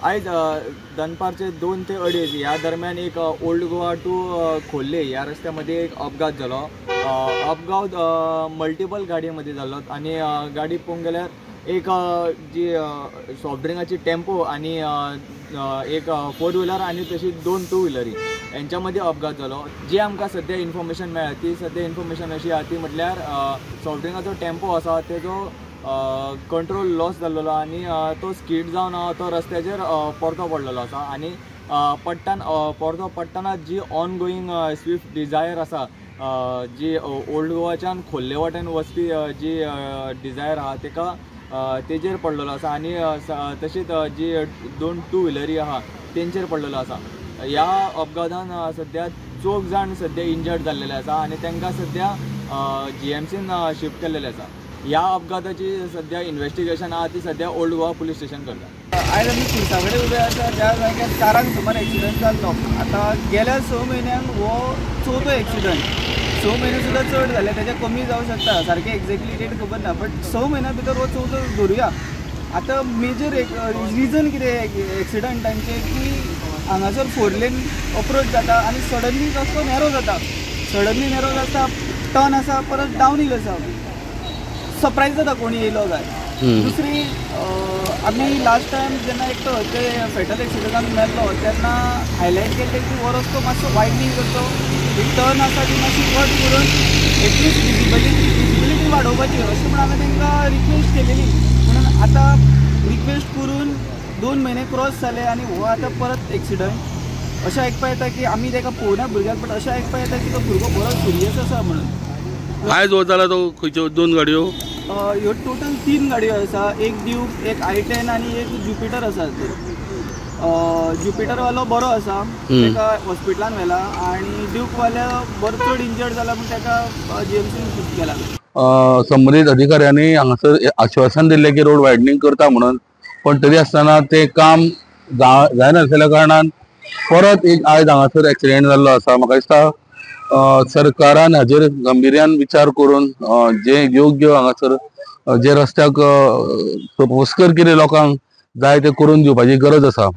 आयज दनपारचे 2 ते 2.5 ह्या दरम्यान एक ओल्ड गोवा टू खोर्ले ह्या रस्त्यामध्ये एक अपघात जालो. अपघात मल्टिपल गाडयेमध्ये जाल्लो आनी गाडी पळोवंक गेल्यार एक जी सॉफ्ट ड्रिंकाची टेम्पो आनी एक फोर व्हिलर आनी तशी 2 टू व्हिलरी हेंच्या मदीं अपघात जालो. जी आमकां सद्या इन्फॉर्मेशन मेळ्ळ्या ती सद्या इन्फॉर्मेशन अशी आहा ती म्हटल्यार सॉफ्ट ड्रिंकाचो टेम्पो आसा तेजो कंट्रोल लॉस जाल्लो आनी तो स्कीड जावन तो रस्त्याचेर परतो पडलेलो आसा आनी पडटना परतो पडटना जी ऑन गोईंग स्विफ्ट डिझायर आसा, जी ओल्ड गोवाच्यान खोर्ले वाटेन वचपी जी डिझायर आहा तेका तेजेर पडलेलो आसा आनी तशीच जी 2 टू व्हिलरी आहा तेंचेर पडलेलो आसा. ह्या अपघातान सद्या 4 जाण सद्या इंजर्ड जाल्लेले आसा आनी तांकां सद्या जीएमसीन शिफ्ट केल्लेले आसा. ह्या अपघाताची सद्या इन्वेस्टिगेशन आहा ती सद्या ओल्ड गोवा पुलीस स्टेशन करता. आयज आमी खुर्सा कडेन उबे आसा ज्या जाग्यार 4 सुमार एक्सिडंट जाल्लो. आतां गेल्या 6 म्हयन्यांक हो चवथो एक्सिडंट. 6 म्हयने सुद्दां चड जाले, तेच्या कमी जावं शकता, सारकें एक्झॅक्टली डेट खबर ना, बट 6 म्हयन्या भितर हो चवथो धरुया. आतां मेजर एक रिजन कितें एक्सिडंटांचें की हांगासर 4 लेन अप्रोच जाता आनी सडनली रस्तो नॅरो जाता. सडनली नॅरो जाता, टर्न आसा, परत डावन हिल आसा, सरप्रायज जाता कोणी येयलो काय. दुसरी आमी लास्ट टायम जेन्ना एकटो ते फेटल एक्सिडंटान मेल्लो तेन्ना हायलायट केल्लें की हो रस्तो मातसो वायडनींग करचो, टर्न आसा ती मातशी कट करून एटलिस्ट विजिबिलिटी वाडोवपाची अशें म्हूण हांवें तांकां रिक्वेस्ट केलेली. म्हणून आतां रिक्वेस्ट करून 2 म्हयने क्रॉस जाले आनी हो आतां परत एक्सिडंट. अशें आयकपा येता की आमी ताका पळोवना भुरग्याक, बट अशें आयकपा येता की तो भुरगो बरो सिरियस आसा म्हणून. आयज हो जाला तो खंयच्यो 2 गाडयो? ह्यो टोटल 3 गाडयो आसा, एक ड्यूक, एक i10 आनी एक ज्युपिटर आसा. ज्युपिटरवालो बरो आसा, ताका हॉस्पिटलान व्हेला आनी ड्यूकवालो बरो चड इंजर्ड जाला म्हूण ताका जीएमसीन शिफ्ट केला. संबंदीत अधिकाऱ्यांनी हांगासर आश्वासन दिल्लें की रोड वायडनींग करता म्हणून, पण तरी आसतना तें काम जायनासलेल्या कारणान परत एक आयज हांगासर एक्सिडेंट जाल्लो आसा. म्हाका दिसता सरकारान हाजेर गंभीर्यान विचार करून जे योग्य हांगासर जे रस्त्याक सोपस्कर कितें लोकांक जाय तें करून दिवपाची गरज आसा.